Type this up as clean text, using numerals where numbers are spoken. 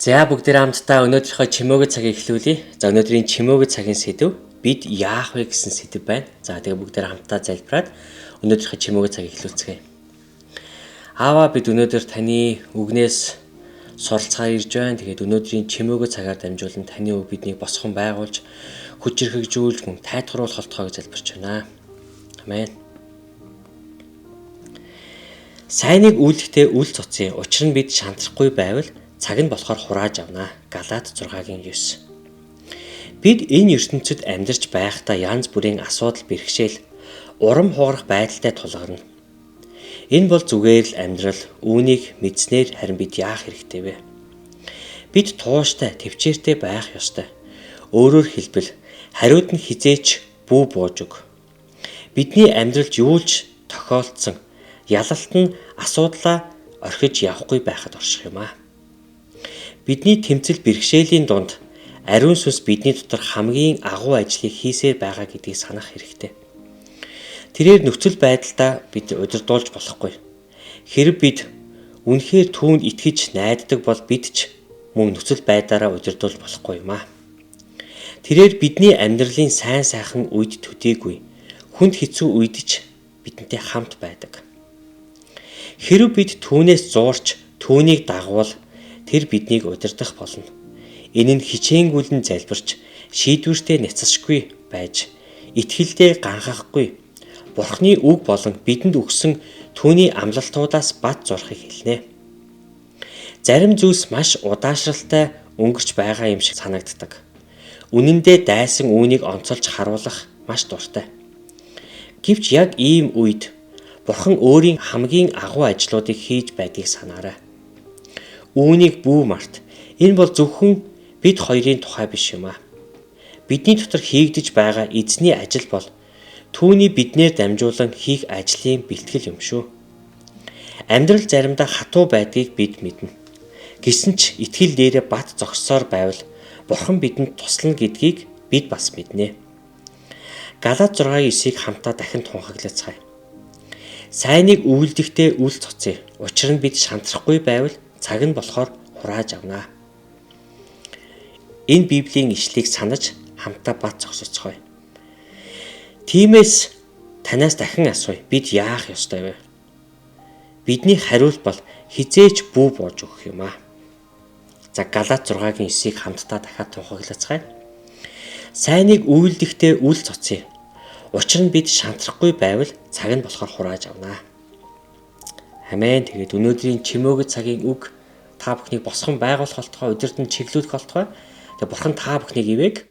За бүгдээ хамтдаа өнөөдрийнхөө чимээгөө цагийг эхлүүлье. За өнөөдрийн чимээгөө цагийн сэдэв бид яах вэ гэсэн сэдэв байна. За тэгээ бүгдээ хамтдаа залбираад өнөөдрийнхөө чимээгөө цагийг эхлүүлцгээе. Аава, бид өнөөдөр таны үгнээс суралцахаар ирж байна. Тэгээд өнөөдрийн чимээгөө цагаар дамжуулан таны үг биднийг босгон байгуулж, хүчирхэгжүүлж, мөн тайтгаруулах болтугай гэж залбирч байна. Амен. Сайныг үйлдэхдээ үл цоцъё. Учир нь бид шантрахгүй байвал цаг нь болохоор хурааж авна. Галаат 6-гийн 9. Бид энэ ертөнцид амьдарч байхдаа янз бүрийн асуудал бэрхшээл, урам хугарах байдалтай тулгарна. Энэ бол зүгээр л амьдрал. Үүнийг мэдснээр харин бид яах хэрэгтэй вэ? Бид тууштай, төвчээртэй байх ёстой. Өөрөөр хэлбэл, хариуд нь хизээч бүү бууж өг. Бидний амьдралд юу ч тохиолдсон ялалт нь асуудлаа орхиж явахгүй байхад орших юм аа. Бидний тэмцэл бэрхшээлийн дунд ариун сүнс бидний дотор хамгийн агуу ажлыг хийсээр байгаа гэдгийг санах хэрэгтэй. Тэрээр нөхцөл байдалдаа бид удирдуулж болохгүй. Хэрэг бид үнэхээр түүнд итгэж найддаг бол бид ч мөн нөхцөл байдлаараа удирдуулж болохгүй юм аа. Тэрээр бидний амьдралын сайн сайхан үед төдийгүй хүнд хэцүү үед ч бидэнтэй хамт байдаг. Хэрв бид түүнээс зуурч түүнийг дагвал тэр биднийг удирдах болно. Энэ нь хичээнгүйлэн залбирч шийдвэртээ няцашгүй байж итгэлдээ ганхахгүй Бурхны үг болон бидэнд өгсөн түүний амлалтуудаас бат зурхыг хэлнэ. Зарим зүйлс маш удаашралтай өнгөрч байгаа юм шиг санагддаг. Үнэн дээр дайсан үүнийг онцолж харуулах маш дуртай. Гэвч яг ийм үед Бурхан өөрийн хамгийн агуу ажлуудыг хийж байдгийг санаарай. Үүнийг бүү март. Энэ бол зөвхөн бид хоёрын тухай биш юм аа. Бидний дотор хийгдэж байгаа эзний ажил бол түүний биднээр дамжуулан хийх ажлын бэлтгэл юм шүү. Амьдрал заримдаа хатуу байдгийг бид мэднэ. Гэсэн ч итгэл дээрээ бат зогссоор байвал Бурхан бидэнд туслана гэдгийг бид бас мэднэ. Галаат 6-9-ийг хамтдаа дахин тунхаглацгаая. Сайныг үйлдэхдээ үл цоцъё. Учир нь бид шантрахгүй байвал цаг нь болохоор хурааж авна. Энэ Библийн ишлэгийг санаж хамтдаа бат зогсоцгоё. Тиймээс танаас дахин асууя. Бид яах ёстой вэ? Бидний хариулт бол хизээч бүү бууж өгөх юм аа. За Галаат 6-гийн 9-ийг хамтдаа дахиад тунхаглацгаая. Сайныг үйлдэхдээ үл цоцъё. Учир нь бид шантрахгүй байвал цаг нь болохоор хурааж авна. Амен. Тэгээд өнөөдрийн чимээгөө цагийн үг та бүхнийг босгон байгуулах болтугай, удирдан чиглүүлэх болтугай. Тэгээд Бурхан та бүхнийг ивээг.